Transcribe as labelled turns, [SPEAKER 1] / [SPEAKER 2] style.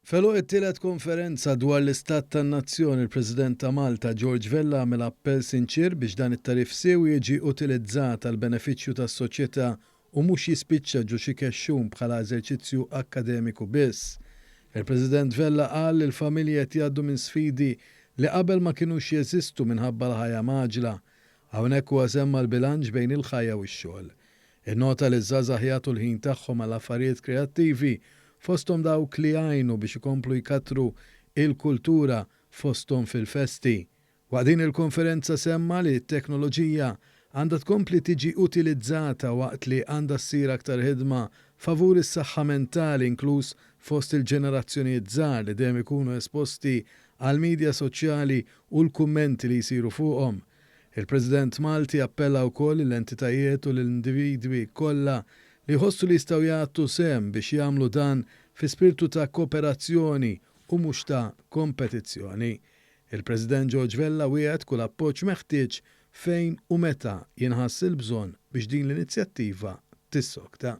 [SPEAKER 1] F'għeluq it-tielet konferenza dwar l-Istat tan-Nazzjon, il-President ta' Malta, George Vella għamel appell sinċier biex dan it-tagħrif siewi jiġi utilizzat għall-benefiċċju tas-soċjetà u mhux jispiċċa ġo xi kexxun bħala eżerċizzju akkademiku biss. Il-President Vella qal li l-familji qed jgħaddu minn sfidi li qabel ma kinux jeżistu minħabba l-ħajja mgħaġġla. Hawnhekk huwa semma l-bilanċ bejn il-ħajja u x-xogħol. Innota li ż-żgħażagħ jagħtu l-ħin tagħhom għal affarijiet kreattivi fosthom dawk li jgħinu biex ikomplu jkattru il-kultura fosthom fil-festi. Waqt din il-konferenza semma li t-teknoloġija għandha tkompli tiġi utilizzata waqt li għandha ssir aktar ħidma favur is-saħħa mentali inkluż fost il-ġenerazzjonijiet żgħar li dejjem ikunu esposti għall-midja soċjali u l-kummenti li jsiru fuqhom. Il-President Malti appella wkoll l-entitajiet u l-individwi kollha li jħossu li jistgħu jagħtu sehem biex jagħmlu dan fi spirtu ta' kooperazzjoni u mhux ta' kompetizzjoni. Il-President George Vella wiegħed kull appoġġ meħtieġ fejn u meta jinħass il-bżonn biex din l-inizjattiva tissokta.